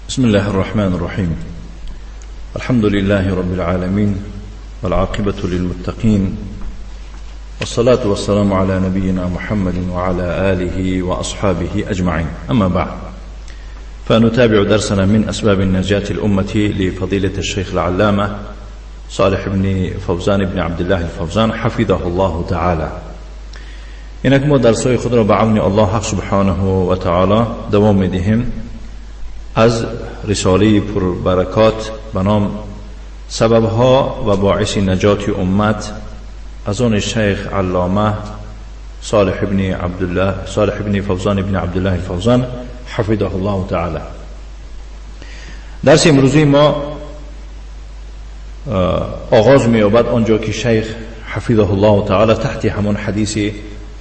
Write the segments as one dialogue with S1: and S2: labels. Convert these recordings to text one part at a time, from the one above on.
S1: بسم الله الرحمن الرحيم. الحمد لله رب العالمين، والعاقبة للمتقين، والصلاة والسلام على نبينا محمد وعلى آله وأصحابه أجمعين. أما بعد، فنتابع درسنا من أسباب النجاة الأمة لفضيلة الشيخ العلامة صالح بن فوزان بن عبد الله الفوزان حفظه الله تعالى. اینک ما درسای خود را به عون الله سبحانه و تعالی دوام میدهیم از رساله پربرکات به نام سببها و باعث نجات امت از آن شیخ علامه صالح بن عبدالله صالح بن فوزان بن عبدالله الفوزان حفظه الله تعالی. درس امروزی ما آغاز می‌یابد آنجا که شیخ حفظه الله تعالی تحت همان حدیث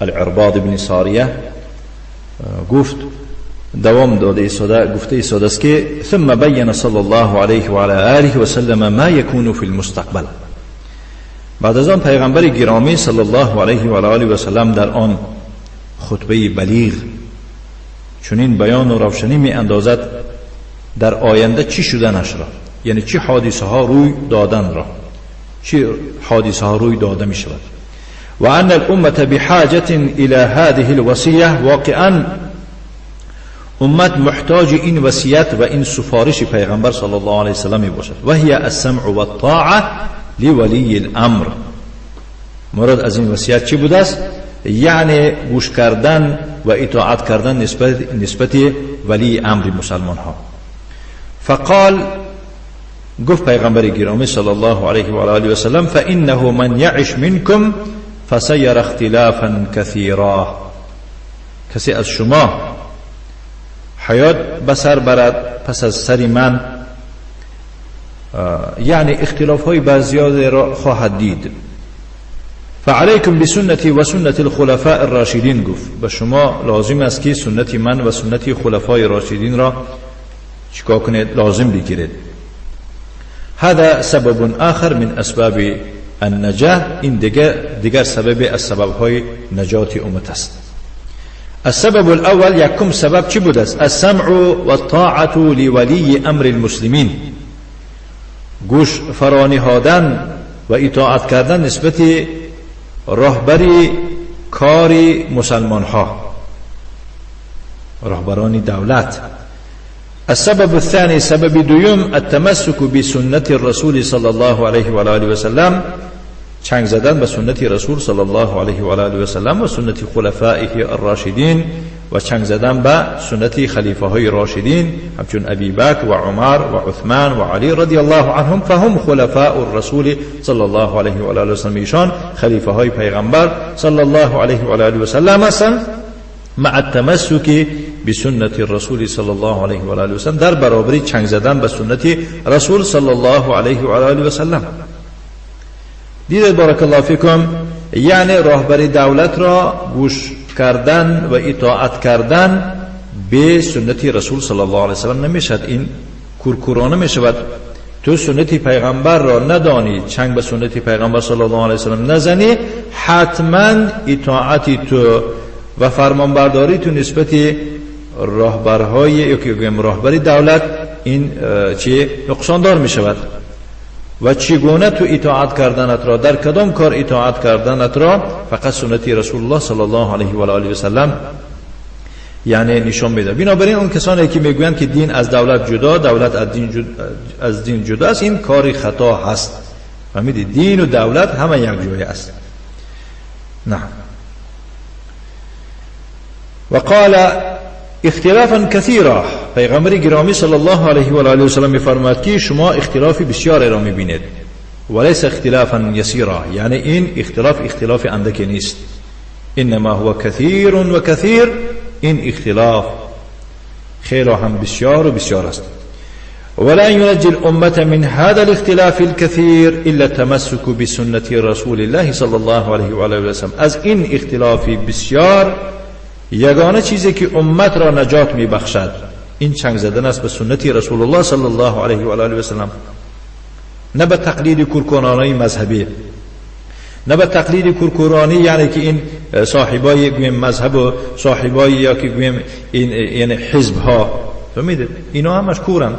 S1: العرباض بن ساریه گفت، دوام داده ایستاده، گفته ایستاده است که ثم بین صلی الله علیه و علی آله و سلم ما یکون فی المستقبل. بعد از آن پیغمبر گرامی صلی الله علیه و علی آله و سلم در آن خطبه بلیغ چنین بیان و روشنی می اندازد در آینده چی شدنش را، یعنی چی حادثه ها روی دادن را، چی حادثه ها روی داده می شود. و ان الامة بحاجة الى هذه الوصیه، واقعا امت محتاج این وصیت و این سفارش پیغمبر صلی الله علیه وسلم می باشد. و هي السمع والطاعه لولی الامر. مراد از این وصیت چی بوده است؟ یعنی گوش کردن و اطاعت کردن نسبت ولی امر مسلمان ها. فقال، گفت پیغمبر گرامی صلی الله علیه و آله و سلم فانه من یعش منکم فسیر اختلافا کثیرا. کسی از شما حیات به سر برد پس از سر من، یعنی اختلاف های بزیاد را خواهد دید. فعلیکم بسنتی و سنت الخلفاء الراشدین. گفت به شما لازم است که سنت من و سنت خلفای راشدین را چیکار کنید؟ لازم بگیرید. هذا سبب آخر من اسباب النجاة. این دیگر سبب از سبب های نجات امت است. السبب الاول، یکم سبب چی بود است؟ السمع والطاعة لولی امر المسلمین. گوش فرانهادن و اطاعت کردن نسبت راهبری کار مسلمان ها، راهبران دولت. السبب الثاني، سبب دوم، التمسك بسنة الرسول صلى الله عليه وعلى آله وسلم. چنگ زدن به سنت رسول صلی الله علیه و آله و سلم و سنت خلفائه الراشدین و چنگ زدن به سنت خلیفه های راشدین همچون ابی بکر و عمر و عثمان و علی رضی الله عنهم، فهم خلفاء الرسول صلی الله علیه و آله و سلم. ایشان خلیفه های پیغمبر صلی الله علیه و آله و سلم هستند. مع التمسك بسنة الرسول صلی الله علیه و آله و سلم، در برابری چنگ زدن به سنت رسول صلی الله علیه و آله و سلم. دیدید بارک الله فیکم، یعنی راهبری دولت را گوش کردن و اطاعت کردن به سنت رسول صلی الله علیه و سلم نمیشد، این کورکورانه میشود. تو سنت پیغمبر را ندانی، چنگ به سنت پیغمبر صلی الله علیه و سلم نزنی، حتما اطاعت تو و فرمانبرداری تو نسبت راهبرهای یا که گویم راهبری دولت این چی نقصان دار می شود. و چگونه تو اطاعت کردنت را، در کدام کار اطاعت کردنت را فقط سنت رسول الله صلی الله علیه و آله و سلم یعنی نشان میده. بنابراین اون کسانی که میگویند که دین از دولت جدا، دولت از دین جدا است، این کاری خطا هست. فهمیدید؟ دین و دولت همه یک جای است. نه. وقال اختلافا كثيرا. پیغمبر گرامی صلی الله علیه و آله و سلم میفرماید که شما اختلاف بسیار را میبینید، وليس اختلافا يسيرا، یعنی این اختلاف اختلاف اندکی نیست، انما هو كثير و كثير. این اختلاف خیلی هم بسیار و بسیار است. ولا ينجي الأمة من هذا الاختلاف الكثير إلا التمسك بسنة رسول الله صلى الله عليه وآله وسلم. از این اختلاف بسیار یگانه چیزی که امت را نجات میبخشد این چنگ زدن است به سنت رسول الله صلی الله علیه و آله و سلم، نه به تقلید کورکورانه مذهبی، نه به تقلید کورکورانی، یعنی که این صاحبای گویم مذهب و صاحبای یا که گویم این یعنی حزب ها. فهمیدید؟ اینا همش کورن.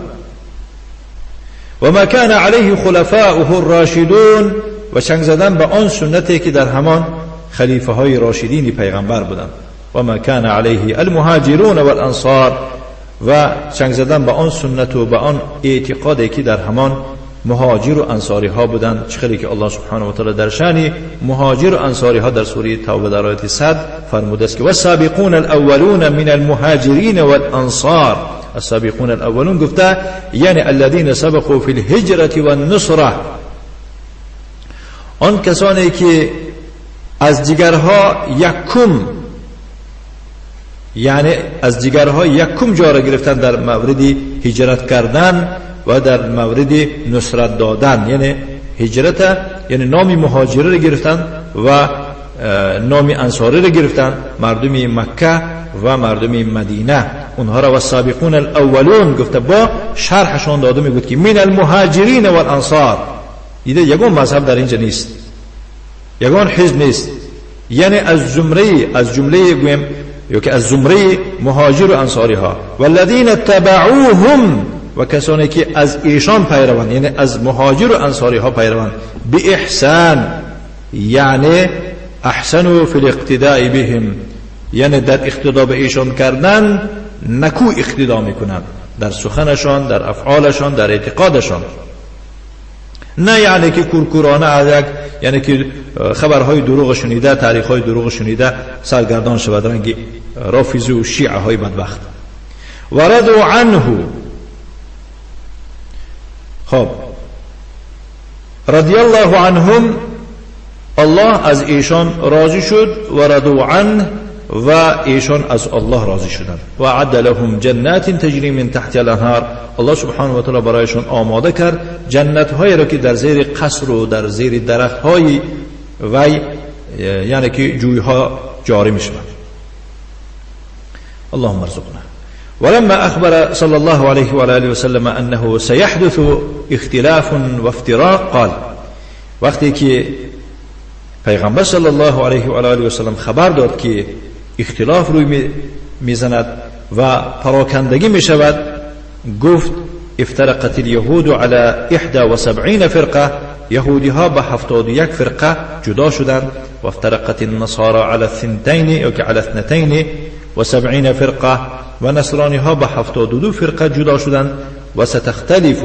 S1: و ما کان علیه خلفاؤه الراشدون، و چنگ زدن به آن سنتی که در همان خلیفه های راشدین پیغمبر بودند. و ما کان علیه المهاجرون والانصار، و چنگ زدن به آن سنت و به آن اعتقادی که در همان مهاجر و انصاری ها بودند، چخلی که الله سبحانه و تعالی در شأن مهاجر و انصاری ها در سوره توبه در آیت 100 فرموده است که والسابقون الاولون من المهاجرین والانصار. السابقون الاولون گفته یعنی الذين سبقوا فی الهجرة والنصرة، آن کسانی که از دیگرها یکم، یعنی از دیگرها یکم جا را گرفتن در مورد هجرت کردن و در مورد نصرت دادن، یعنی هجرت، یعنی نام مهاجره را گرفتن و نام انصاری را گرفتن، مردم مکه و مردم مدینه، اونها را و سابقون الاولون گفته، با شرحشان داده میگفت که من المهاجرین والانصار. دیده یگان مذهب در اینجا نیست، یگان حزب نیست، یعنی از جمله گویم یا که از زمره مهاجر و انصاری ها، والذین تبعوهم، و کسانی که از ایشان پیروند، یعنی از مهاجر و انصاری ها پیروند، به احسان، یعنی احسنوا فی الاقتداء بهم، یعنی در اقتدا به ایشان کردن نکو اقتدا میکنند، در سخنشان، در افعالشان، در اعتقادشان، نه یعنی که کورکورانه از یک، یعنی که خبرهای دروغ شنیده، تاریخهای دروغ شنیده سرگردان شود، رنگ رافضی و شیعه های بدبخت. و رضوا عنه، خب رضی الله عنهم، الله از ایشان راضی شد، و رضوا عنه، و ایشان از الله راضی شدند. و اعد لهم جنات تجری من تحت الانهار، الله سبحانه و تعالی برایشان آماده کرد جنت هایی را که در زیر قصر و در زیر درخت های وی، یعنی که جوی ها جاری می شود. اللهم ارزقنا. ولما أخبر صلى الله عليه وآله وسلم أنه سيحدث اختلاف وافتراق قال، وقتی که پیغمبر صلی الله علیه و آله و سلم خبر داد که اختلاف روی میزند و پراکندگی میشود، گفت افترقت اليهود على 71 فرقه، یهودی ها به 71 فرقه جدا شدند، و افترقت النصارى على 2 یا که على 72 فرقه، و نصرانی ها به 72 فرقه جدا شدند، و ستختلف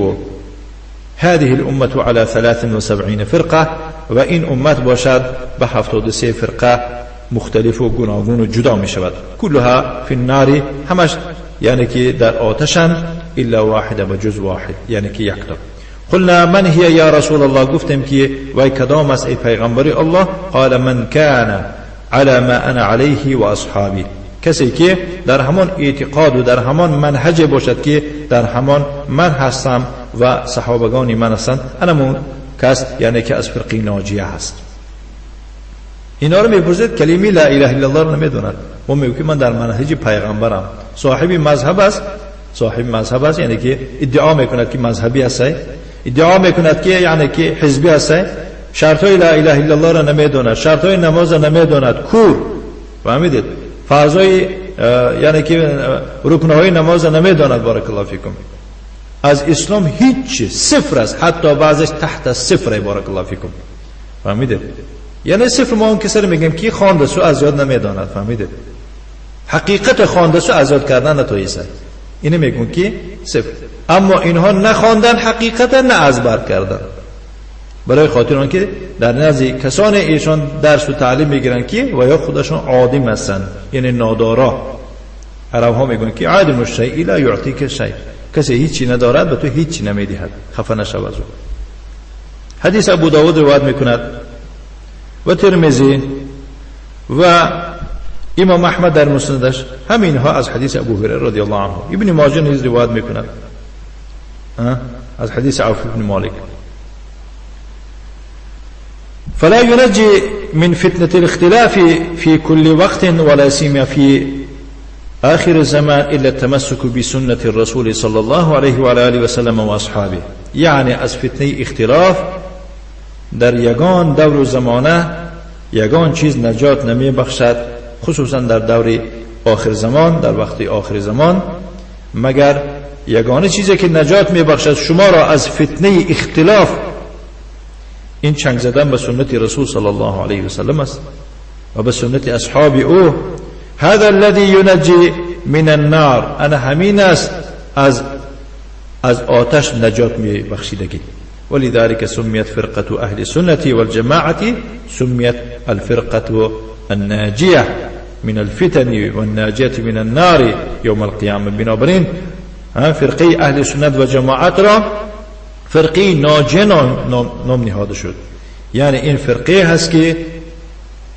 S1: هذه الأمة على 73 فرقه، و این امت باشد به 73 فرقه مختلف و گوناگون و جدا می شود. كلها فی النار، همش یعنی که در آتشند، الا واحده و جز واحد، یعنی که یک تا. قلنا من هي یا رسول الله، گفتیم که وی کدام است ای پیغمبر الله؟ قال من كان على ما انا عليه و اصحابی، کسی که در همان اعتقاد و در همان منهج باشد که در همان من هستم و صحابگان من هستند، انمون کس یعنی که از فرقه ناجیه هست. اینا رو میپرسید کلمه لا اله الا الله رو نمیدوند، و میگه که من در منهج پیغمبرم، صاحب مذهب است، صاحب مذهب است، یعنی که ادعا میکند که مذهبی است، ادعا میکند که یعنی که حزبی است، شرط های لا اله الا الله را نمیدوند، شرط های نماز را نمیدوند، کور، فهمیدید؟ فرضای یعنی که رکنهای نماز را نمیداند، بارک الله فیکم. از اسلام هیچ صفر است، حتی بعضش تحت صفر، بارک الله فیکم، فهمیدید؟ یعنی صفر ما اون کسی رو میگیم که خوانده سو از یاد نمیداند، فهمیدید؟ حقیقت خوانده سو از یاد کردن نتایسه، اینو میگن که صفر. اما اینها نخواندن حقیقت، نه از بر کردن، برای خاطر آنکه در نزد کسان ایشان درس و تعلیم میگیرن که و یا خودشان عادم هستند، یعنی نادارا. عرب ها میگن که عادم الشیء لا یعطیک شیء، کسی هیچی ندارد به تو هیچی نمیدهد، خفه نشو از او. حدیث ابو داود روایت میکند و ترمذی و امام احمد در مسندش، همینها از حدیث ابو هریره رضی الله عنه. ابن ماجه نیز روایت میکند از حدیث عوف بن مالک. فلا ينجي من فتنة الاختلاف في كل وقت ولا سيما في آخر الزمان إلا التمسك بسنة الرسول صلى الله عليه وعلى آله وسلم وأصحابه. يعني از فتنه اختلاف در یگان دور و زمانه یگان چیز نجات نمی بخشد، خصوصا در دور آخر زمان، در وقت آخر زمان، مگر یگانه چیزی که نجات میبخشد شما را از فتنه اختلاف این چنگ زدن به سنت رسول صلی الله علیه و سلم است و به سنت اصحاب او. هذا الذي ينجي من النار، انا همین است از آتش نجات میبخشیدگی. ولذلك سميت فرقة أهل السنة والجماعة سميت الفرقة الناجية من الفتن والناجية من النار يوم القيامة. بنابراین فرقه اهل سنت و جماعت را فرقه ناجیه نام نهاده شد. یعنی این فرقه هست که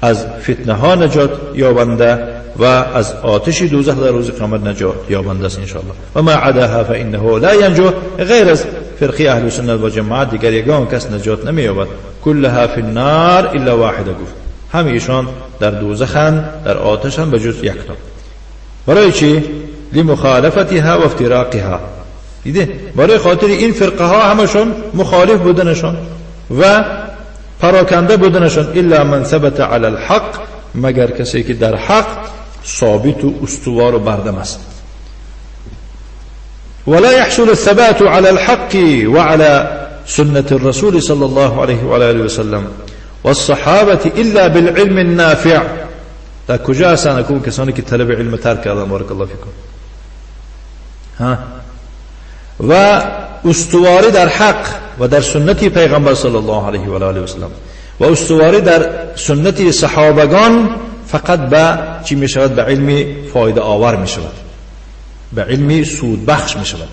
S1: از فتنه ها نجات یابنده و از آتش دوزخ در روز قیامت نجات یابنده است انشاءالله. و ما عداها فانه لا ینجو، غیر از فرقه اهل سنت و جماعت دیگر یگان کس نجات نمییابد. كلها فی النار الا واحده، گفت همه ایشان در دوزخند، در آتشند به جز یک تا. برای چی؟ لمخالفتها و افتراقها. دیده برای خاطر این فرقه ها همشون مخالف بودنشون و پراکنده بودنشون. الا من ثبت علی الحق، مگر کسی که در حق ثابت و استوار و بردم است. ولا يحصل الثبات على الحق وعلى سنة الرسول صلى الله عليه وعلى آله وسلم والصحابة إلا بالعلم النافع. در کجا هستند اکون کسانی که طلب علم ترک کردن؟ بارک الله فیکم. ها و استواری در حق و در سنت پیغمبر صلی الله علیه و آله و سلم و استواری در سنت صحابگان فقط به چی می شود؟ به علم فایده آور می شود، به علم سود بخش می شود.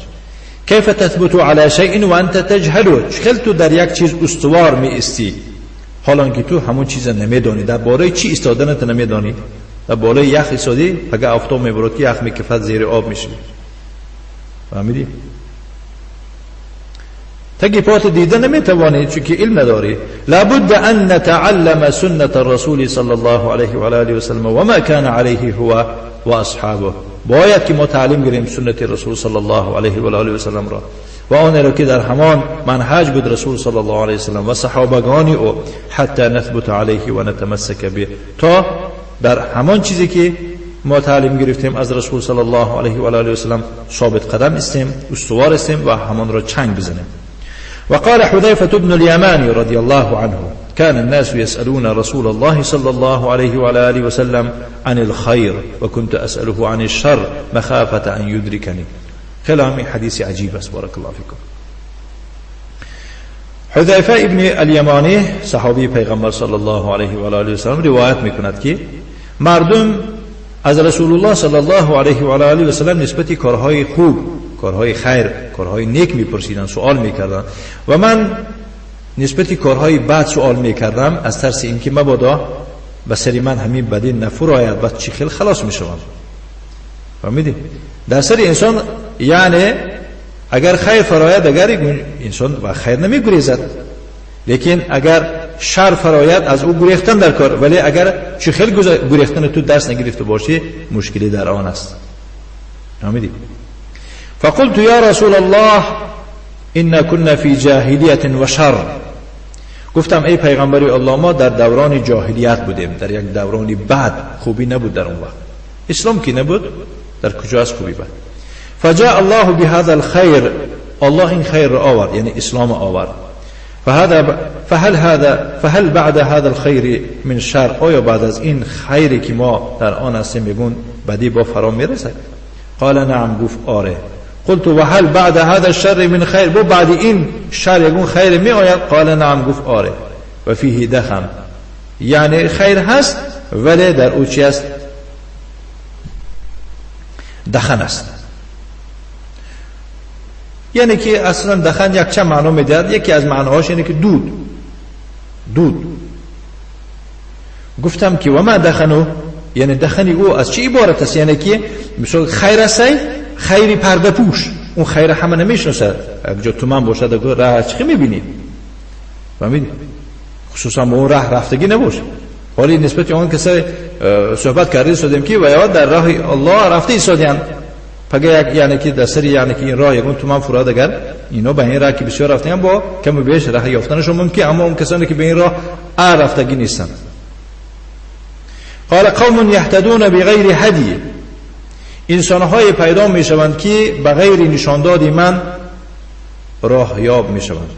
S1: کیف تثبت علی شیء و انت تجهله، چخل تو در یک چیز استوار می استی حالا که تو همون چیز نمیدانی، در باره چی ایستادنت نمیدانی، در بالای یخ ایستادی اگه آفتاب میبرد که یخ میکفد زیر آب میشی، فهمیدی؟ تگی پات دیده نمیتوانی چون که علم نداری. لابد ان نتعلم سنة الرسول صلی الله علیه و آله و سلم و ما كان علیه هو و اصحابه. باید که ما تعلیم گیریم سنت رسول صلی الله علیه و آله و سلم را و آن را که در همان منهج بود رسول صلی الله علیه و سلم و صحابگان او، حتی نثبت علیه و نتمسک به، تا در همان چیزی که ما تعلیم گرفتیم از رسول صلی الله علیه و آله و سلم ثابت قدم استیم، استوار استیم و همان را چنگ بزنیم. وقال حذيفة بن اليمان رضي الله عنه كان الناس يسألون رسول الله صلى الله عليه وعلى آله وسلم عن الخير وكنت أسأله عن الشر مخافة أن يدركني. كلام حديث عجيب است، بارك الله فيكم. حذیفه ابن الیمانی صحابی پیغمبر صلی الله علیه و آله و سلم روایت میکند که مردم از رسول الله صلی الله علیه و آله و سلم نسبت کارهای خوب، کارهای خیر، کارهای نیک میپرسیدن، سوال میکردن و من نسبت کارهای بد سوال میکردم از ترس اینکه مبادا به سر من همین بدی نفور آید و چی خیلی خلاص میشوم. فهمیدی؟ در سر انسان یعنی اگر خیر فراید اگر انسان و خیر نمیگریزد، لیکن اگر شر فراید از او گریختن در کار، ولی اگر چی خیلی گریختن تو درس نگرفته باشی مشکلی در آن است. فهمیدی؟ فقلت یا رسول الله إنا كنا في جاهلیت و شر. گفتم ای پیغمبر الله ما در دوران جاهلیت بودیم، در یک دوران بد، خوبی نبود در اون وقت، اسلام که نبود در کجا از خوبی بد. فجاء الله بهذا الخير، الله این خیر را آورد، یعنی اسلام آورد. فهل هذا فهل بعد هذا الخير من شر، آیا بعد از این خیری که ما در آن هستیم میگون بدی با فرا میرسد؟ قال نعم، گفت آره. قلت وهل بعد هذا الشر من خیر، با بعد این شر یگون خیر می آید؟ قال نعم، گفت آره. و فیه دخن، یعنی خیر هست ولی در او چی است؟ دخن است. یعنی که اصلا دخن یک چند معنا میدهد، یکی از معناهاش اینه که دود. دود. گفتم که و ما دخنو، یعنی دخنی او از چی عبارت است؟ یعنی که مثلا خیر است، خیری پرده پوش، اون خیر همه نمیشناسد. اگه جا تو من باشد راه چی میبینی؟ فهمیدی؟ خصوصا با اون راه رفتگی نباشه. حالی نسبت اون کسای صحبت کردیم سادیم که و یا در راه الله رفته ایستادن، پگه یک یعنی که در سر یعنی که این راه یکون تو من فراد اگر اینا به این راه که بسیار رفتن با کم و بیش راه یافتنشون ممکن، اما اون کسانی که به این راه رفتگی نیستن. قال قوم یهتدون بغیر هدی، انسانهای پیدا میشوند که بغیر نشانداد من راه یاب میشوند،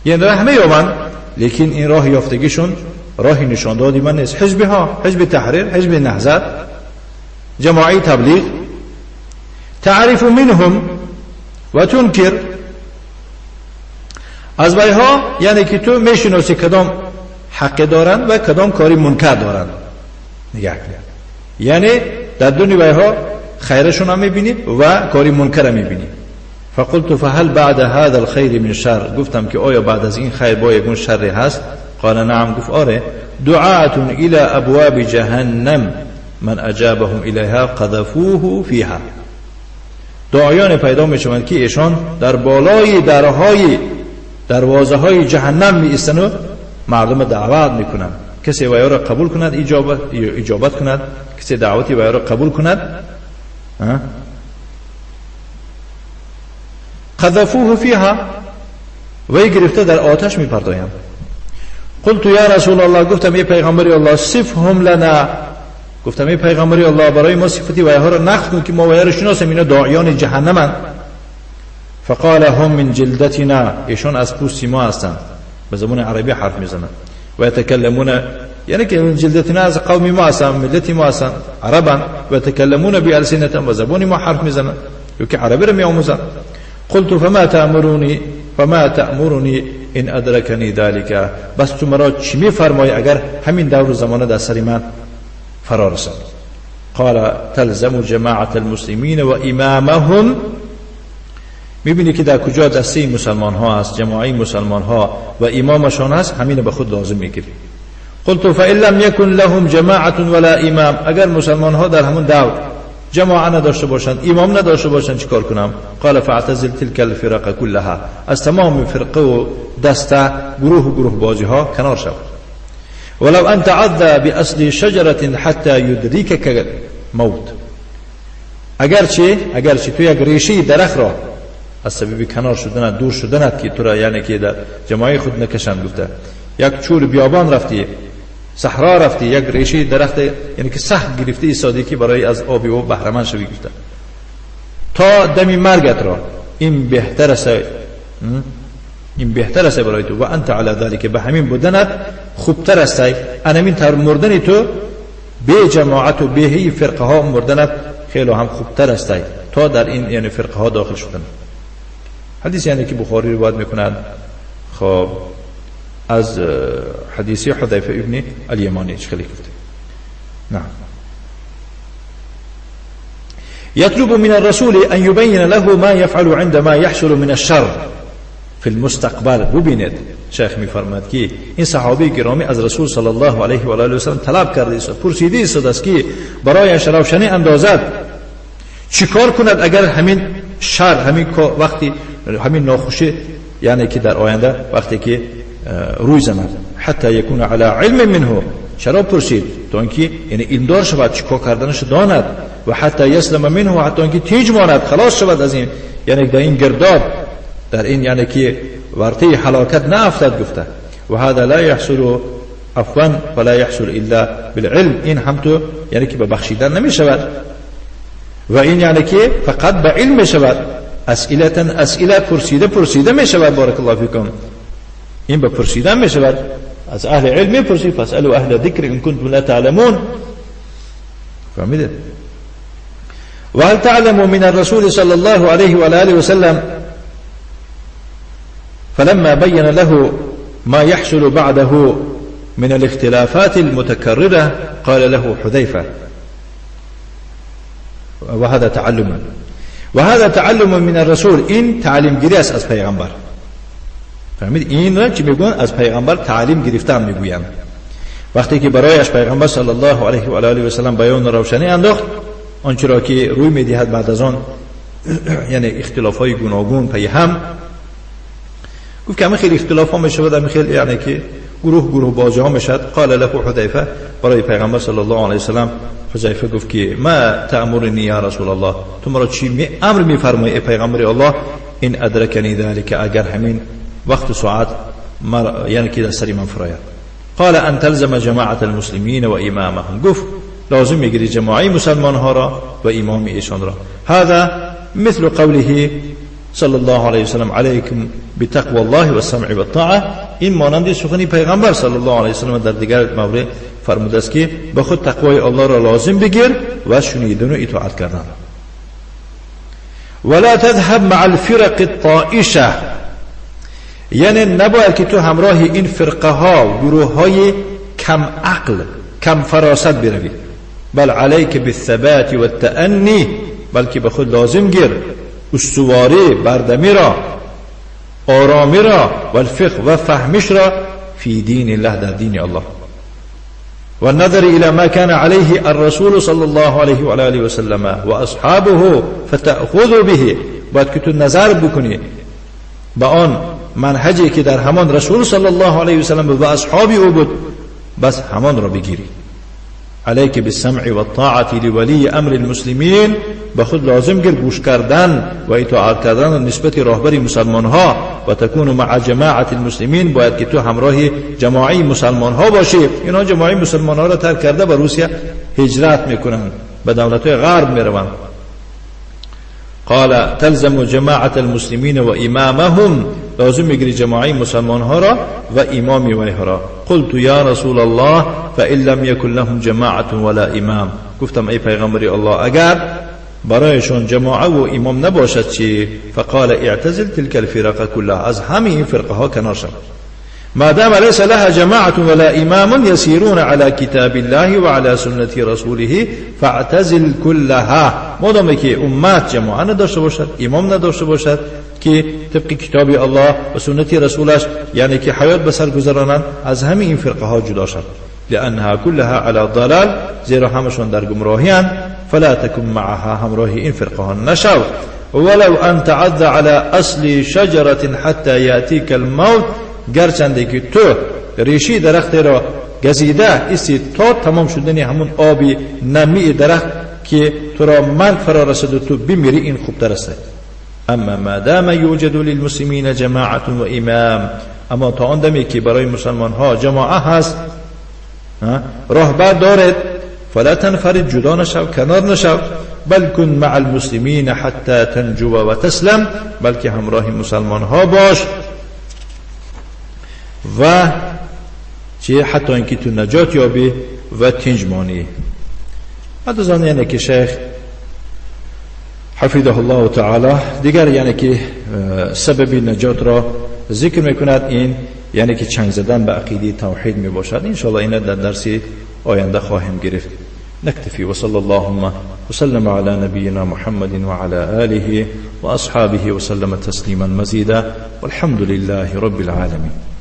S1: یعنی راه مییابند لیکن این راه یافتگیشون راه نشانداد من نیست. حزب ها، حزب تحریر، حزب نهضت، جماعی تبلیغ، تعریف منهم و تنکر، از ویها یعنی که تو میشناسی کدام حق دارند و کدام کاری منکر دارند. نگاه کن، یعنی در دنیا ویها خیرشون هم میبینی و کاری منکر هم میبینی. فقلت فهل بعد هذا الخير من شر، گفتم که آیا بعد از این خیر با یکون شری هست؟ قال نعم، گفت آره. دعاة الى ابواب جهنم من اجابهم الیها قذفوه فیها، دعایان پیدا میشوند که ایشان در بالای درهای دروازه های جهنم می ایستند و مردم دعوت میکنند. کسی ویا را قبول کند اجابت کند، کسی دعوتی ویا را قبول کند، قذفوه فیها، وی گرفته در آتش میپردایند. قلت یا رسول الله، گفتم ای پیغمبر الله، صفهم لنا، گفتم ای پیغمبر الله برای ما صفتی ویها را نقل کن که ما ویها را شناسیم، اینا داعیان جهنمند. فقال هم من جلدتنا، ایشان از پوست ما هستند، به زبان عربی حرف میزنند. و یتکلمون، یعنی که من جلدتنا از قوم ما هستند، ملت ما هستند، عربان. و یتکلمون بالسنتهم، و زبان ما حرف میزنند، که عربی را میآموزند. قلت فما تأمرونی فما تأمرنی این ادرکنی ذلك، بس تو مرا چی میفرمایی اگر همین دور زمانه در سر من فرا رسد؟ قال تلزم جماعة المسلمین و امامهم. میبینی که در کجا دسته مسلمان ها است، جماعی مسلمان ها و امامشان هست، همین به خود لازم میگیری. قلت فإن لم يكن لهم جماعة ولا امام، اگر مسلمان ها در همون دور جماعه نداشته باشند، امام نداشته باشند، چیکار کنم؟ قال فاعتزل تلك الفرق كلها، از تمام فرقه و دسته گروه و گروه بازی ها کنار شو. ولو ان تعذ باصل شجره حتى يدركك الموت، اگرچه تو یک ریشه درخت را از سبب کنار شدن دور شدنت که تو را یعنی که در جماعه خود نکشند، گفته یک چور بیابان رفتی، صحرا رفتی، یک ریشه درخت یعنی که سخت گرفته ایستادی که برای از آب او بهره مند شوی، گفته تا دم مرگت را، این بهتر است، این بهتر است برای تو. و انت علی ذلک، به همین بودنت خوبتر است. انمین تر مردن تو به جماعت و به هی فرقه ها مردنت خیلی هم خوبتر است تا در این یعنی فرقه ها داخل شدن. حدیث یعنی که بخاری روایت میکند، خب از حدیث حذیفه ابن الیمانی خیلی گفته. نعم. يطلب من الرسول أن يبين له ما يفعل عندما يحصل من الشر في المستقبل. ببینید شیخ میفرماد که این صحابی گرامی از رسول صلی الله علیه و آله و سلم طلب کرده است، پرسیده است که برایش روشنی اندازد چیکار کند اگر همین شر، همین وقتی همین ناخوشی یعنی که در آینده وقتی که روی زند، حتی یکون علی علم منه، چرا پرسید؟ تا اینکه یعنی علمدار شود، چیکار کردنش داند، و حتی یسلم منه، و حتی اینکه تیج ماند، خلاص شود از این یعنی در این گرداب، در این یعنی که ورطه هلاکت نه افتد. گفته و هذا لا يحصل عفوا فلا يحصل الا بالعلم، این هم تو یعنی که به بخشیدن نمی شود و این یعنی که فقط به علم می شود. اسئله اسئله پرسیده پرسیده می شود. بارک الله فیکم، این به پرسیدن می شود، از اهل علم می پرسی، فاسألوا اهل ذکر ان کنتم لا تعلمون. فهمیدید؟ وهل تعلم من الرسول صلى الله عليه وآله وسلم فلما بين له ما يحصل بعده من الاختلافات المتكررة قال له حذيفة، وهذا تعلم، وهذا تعلم من الرسول، این تعلیم گیری است از پیغمبر. فهمید؟ این را چی میگویند؟ از پیغمبر تعلیم گرفتن میگویند. وقتی که برایش پیغمبر صلی الله علیه و آله و سلم بیان روشنی انداخت آنچه را که روی میدهد بعد از آن، یعنی اختلاف های گوناگون پی هم، گفت که همه خیلی اختلاف ها میشود، همه خیلی یعنی که گروه گروه بازی ها میشد. قال له حذیفه، برای پیغمبر صلی الله علیه و سلم حذیفه گفت که ما تأمرنی یا رسول الله، تو مرا چی امر میفرمایی ای پیغمبر الله؟ این ادرکنی ذلک، اگر همین وقت و ساعت یعنی که در سر من فراید. قال ان تلزم جماعة المسلمین و امامهم، گفت لازم میگیری جماعی مسلمان ها را و امام ایشان را. هذا مثل قوله صلی الله علیه وسلم علیکم بتقوى الله والسمع والطاعه. این مانند سخنی پیغمبر صلی الله علیه وسلم در دیگر مورد فرموده است که به خود تقوای الله را لازم بگیر و شنیدن و اطاعت کردن. ولا تذهب مع الفرق الطائشه، یعنی نباید که تو همراه این فرقه ها، گروه های کم عقل کم فراست بروی. بل علیک بالثبات والتأنی، بلکه به خود لازم گیر استواری، بردمی را، آرامی را، و الفقه و فهمش را، فی دین الله، در دین الله، و النظر الى ما كان عليه الرسول صلى الله عليه وعلى آله وسلم واصحابه فتأخذ به. باید که تو نظر بکنی به آن منهجی که در همان رسول صلی الله علیه و سلم و اصحاب او بود، بس همان را بگیری. علیک بالسمع والطاعة لولی امر المسلمین، به خود لازم گیر گوش کردن و اطاعت کردن نسبت راهبر مسلمان ها. و تکون مع جماعت المسلمین، باید که تو همراه جماعی مسلمان ها باشی. اینا جماعی مسلمان ها را ترک کرده به روسیه هجرت میکنند، به دولت غرب میروند. قال تلزم جماعت المسلمین و امامهم، لازم میگیری جماعی مسلمان ها را و امامی ویها را. قلت یا رسول الله فإن لم يكن لهم جماعة ولا امام، گفتم ای پیغمبر الله اگر برایشون جماعه و امام نباشد چی؟ فقال اعتزل تلك الفرق كلها، از همه این فرقه ها کنار شو. ما دام ليس لها جماعة ولا إمام يسيرون على كتاب الله وعلى سنة رسوله فاعتزل كلها. مادام که امت جماعه نداشته باشد، امام نداشته باشد که طبق کتاب الله و سنت رسولش یعنی که حیات به سر گذرانند، از همه این فرقه ها جدا شد. لأنها كلها على ضلال، زیرا همشون در گمراهی اند. فلا تكن معها، همراه این فرقه ها نشو. ولو ان تعض على اصل شجرة حتى يأتيك الموت، گرچنده که تو ریشی درخت را گزیده ایستی تا تمام شدن همون آبی نمی درخت که تو را مرگ فرا رسد و تو بمیری، این خوبتر است. اما ما دام یوجد للمسلمین جماعت و امام، اما تا آن دمی که برای مسلمان ها جماعه هست، راهبر دارد، فلا تنفرد، جدا نشو، کنار نشو، بل کن مع المسلمین حتی تنجو و تسلم، بلکه همراه مسلمان ها باش و چه حتی اینکه تو نجات یابی و تنج مانی. بعد از آن یعنی که شیخ حفظه الله تعالی دیگر یعنی که سبب نجات را ذکر میکند، این یعنی که چنگ زدن به عقیده توحید می باشد. انشاءالله این در درس آینده خواهیم گرفت. نكتفي وصلى اللهم وسلم على نبينا محمد وعلى آله وأصحابه وسلم تسليما مزيدا والحمد لله رب العالمين.